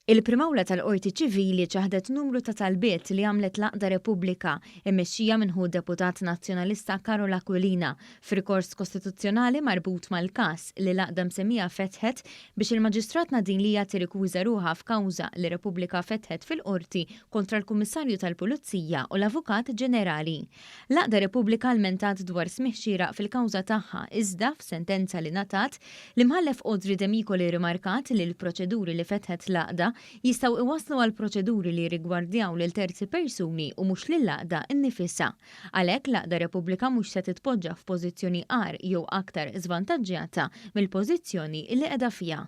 Il-Prim'Awla tal-Qorti Ċivili ċaħdet numru ta' talbiet li għamlet l-Għaqda Repubblika, immexxija minn ħu d-Deputat Nazzjonalista Karol Aquilina, f'rikors kostituzzjonali marbut mal-każ li l-għaqda msemmija fetħet biex il-Maġistrat Nadine Lia tirrikuża ruħha f'kawża li Repubblika fetħet fil-Qorti kontra l-Kummissarju tal-Pulizija u l-Avukat Ġenerali. L-Għaqda Repubblika lmentat dwar smigħ xieraq fil-kawża tagħha iżda, f'sentenza li ngħatat, L-Imħallef Audrey Demicoli rrimarkat li l-proċeduri li fetħet l-għaqda jistgħu iwasslu għal proċeduri li jirrigwardjaw lil terzi persuni u mhux lill-għaqda nnifisha. Għalhekk l-għaqda Repubblika mhux se titpoġġa f'pożizzjoni agħar jew aktar żvantaġġjata mill-pożizzjoni li qiegħda fiha.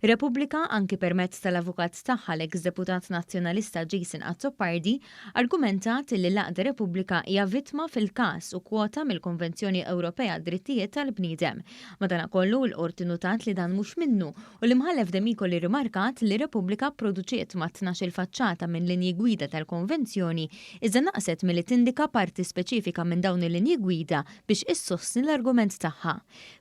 Repubblika, anki permezz tal-avukat tagħha l-eks Deputat Nazzjonalista Jason Azzopardi, Argumentat li l-għaqda Repubblika hija vittma fil-każ u kwota mill-Konvenzjoni Ewropea għad-Drittijiet tal-Bniedem. Madanakollu, il-Qorti nnutat li dan mhux minnu u l-Imħallef Demicoli rrimarkat li Repubblika pproduċiet mat-tnax-il faċċata minn linji gwida tal-Konvenzjoni iżda naqset milli tindika parti speċifika minn dawn il-linji gwida biex issostni l-argument tagħha.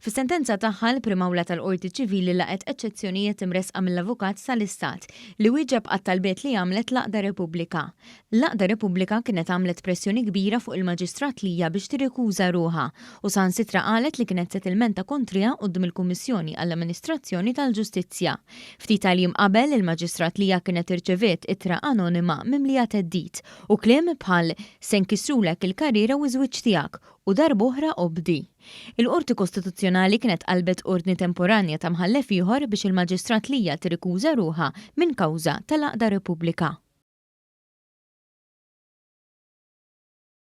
Fis-sentenza tagħha, l-Prim'Awla tal-Qorti Ċivili laqgħet eċċezzjonijiet imressqa mill-Avukat tal-Istat, li wieġeb għat-talbiet li għamlet l-Għaqda Repubblika. L-Għaqda Repubblika kienet għamlet pressjoni kbira fuq il-Maġistrat Lia biex tirrikuża ruħha u saħansitra qalet li kienet se tilmenta kontriha quddiem il-Kummissjoni għall-Amministrazzjoni tal-Ġustizzja. Ftit tal-jiem qabel, il-Maġistrat Lia kienet irċeviet ittra anonima mimlija theddid u kliem bħal se nkissrulek il-karriera u ż-żwieġ tiegħek u darb'oħra obdi. Il-Qorti Kostituzzjonali kienet qalbet ordni temporanja ta' mħallef ieħor biex il-Maġistrat Lia tirrikuża ruħha minn kawża tal-Għaqda Repubblika.